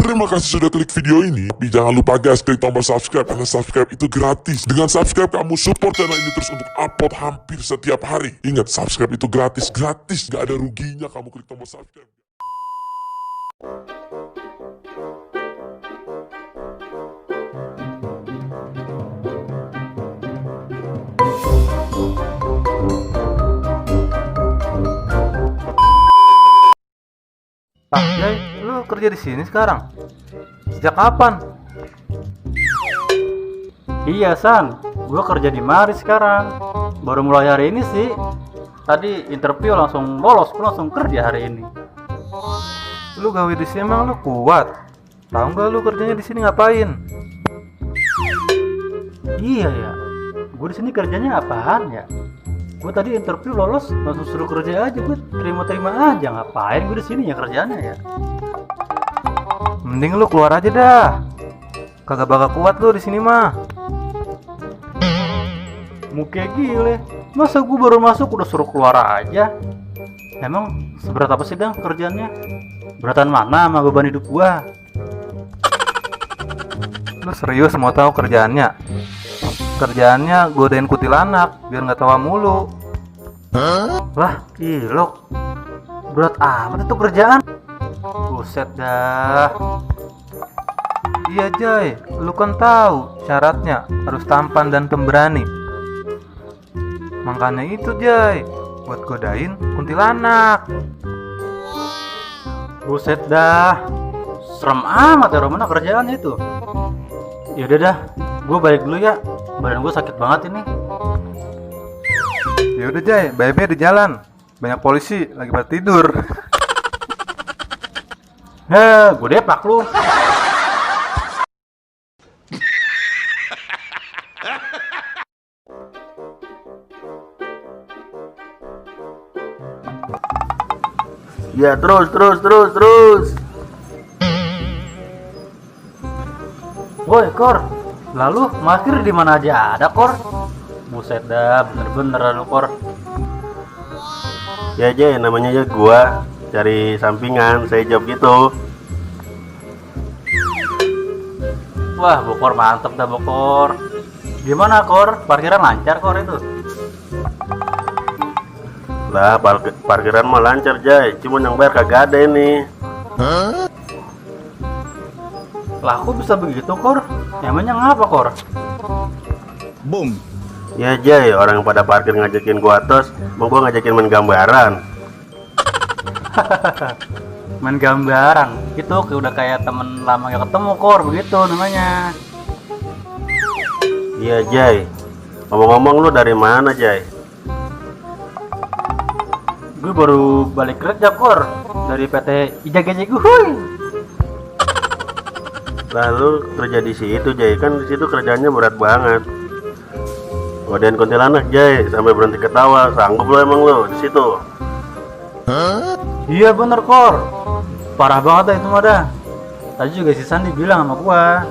Terima kasih sudah klik video ini. Tapi jangan lupa guys, klik tombol subscribe karena subscribe itu gratis. Dengan subscribe kamu support channel ini terus untuk upload hampir setiap hari. Ingat, subscribe itu gratis, gak ada ruginya kamu klik tombol subscribe. Jay, lu kerja di sini sekarang? Sejak kapan? Iya San, gua kerja di mari sekarang. Baru mulai hari ini sih. Tadi interview langsung lolos, gua langsung kerja hari ini. Lu gawe di sini emang lu kuat? Tahu nggak lu kerjanya di sini ngapain? Iya ya, gua di sini kerjanya apaan ya? Gua tadi interview lolos, langsung suruh kerja aja, gua terima-terima aja. Ngapain gua di sini ya kerjanya ya? Mending lu keluar aja dah. Kagak bakal kuat lu di sini mah. Muka gile, masa gua baru masuk udah suruh keluar aja? Emang seberat apa sih dang kerjaannya? Beratan mana sama beban hidup gua? Lu serius mau tahu kerjaannya? Kerjaannya godain kuntilanak biar nggak tawa mulu. Wah, ilok. Berat amat itu kerjaan. Buset dah. Iya Jay, lu kan tahu syaratnya harus tampan dan pemberani. Makanya itu Jay, buat godain kuntilanak. Buset dah. Serem amat ya Romana kerjaannya itu. Yaudah dah, gue balik dulu ya. Badan gue sakit banget ini. Ya udah Jay, bye-bye di jalan. Banyak polisi lagi pada tidur. Heh, gue depak lu. Ya terus. Woi Kor, lalu masker di mana aja ada Kor? Buset dah, bener-bener lu Kor. Ya Jay, namanya aja gua cari sampingan, saya job gitu. Wah, Bokor mantep dah Bokor. Gimana Kor? Parkiran lancar Kor itu? Lah parkiran mah lancar Jay, cuman yang bayar kagak ada ini. Lah kok bisa begitu Kor? Emangnya ngapa Kor? Boom. Ya Jay, orang yang pada parkir ngajakin gua tos, mau gua ngajakin main gambaran. Main gambaran itu udah kayak temen lama gak ketemu Kor, begitu namanya. Iya Jay, ngomong-ngomong lu dari mana Jay? Gue baru balik kerja Kor dari PT Ijagaji Guhui. Lalu kerja di situ Jay, kan di situ kerjanya berat banget. Godain kuntilanak Jay, sampai berhenti ketawa, sanggup lo emang lo di situ? Iya bener Kor, parah banget dah itu mah dah. Tadi juga si Sandi bilang sama gua.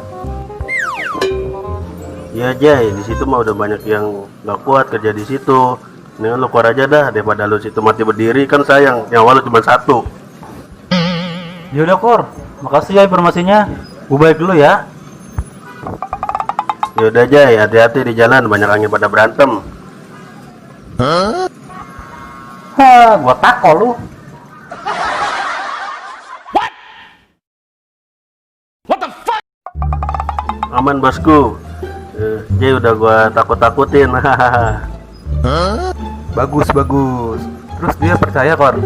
Iya Jay, di situ mah udah banyak yang gak kuat kerja di situ. Mendingan lu keluar aja dah daripada lu situ mati berdiri, kan sayang nyawa lu cuma satu. Yaudah Kor, makasih ya informasinya. Gue balik dulu ya. Yaudah Jay, hati-hati di jalan, banyak angin pada berantem. Hah, gua tako lu. Aman bosku. Jay udah gua takut-takutin. Bagus. Terus dia percaya Kor?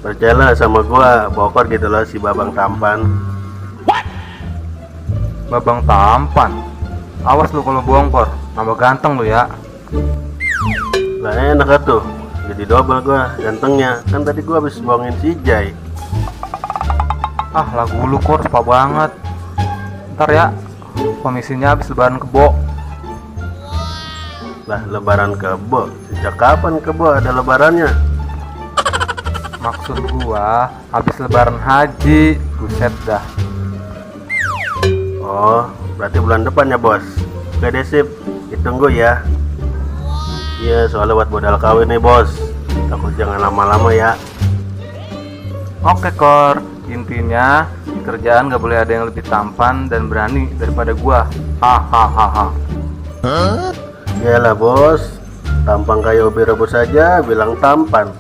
Percayalah sama gua, Bokor gitu loh si Babang Tampan. Babang tampan. Awas lu kalau bohong Kor, nambah ganteng lu ya. Lah enak tuh, jadi double gua gantengnya. Kan tadi gua habis bohongin si Jay. Ah, lagu lu Kor, suka banget. Ntar ya, komisinya habis lebaran kebo. Lah lebaran kebo, sejak kapan kebo ada lebarannya? Maksud gua, habis lebaran haji. Buset dah. Oh, berarti bulan depan ya bos. Oke deh sip, ditunggu ya. Iya, soalnya buat modal kawin nih bos. Takut jangan lama-lama ya. Oke Kor, Intinya di kerjaan gak boleh ada yang lebih tampan dan berani daripada gua. Hahaha. Yalah bos, tampang kayak ubi rebus saja bilang tampan.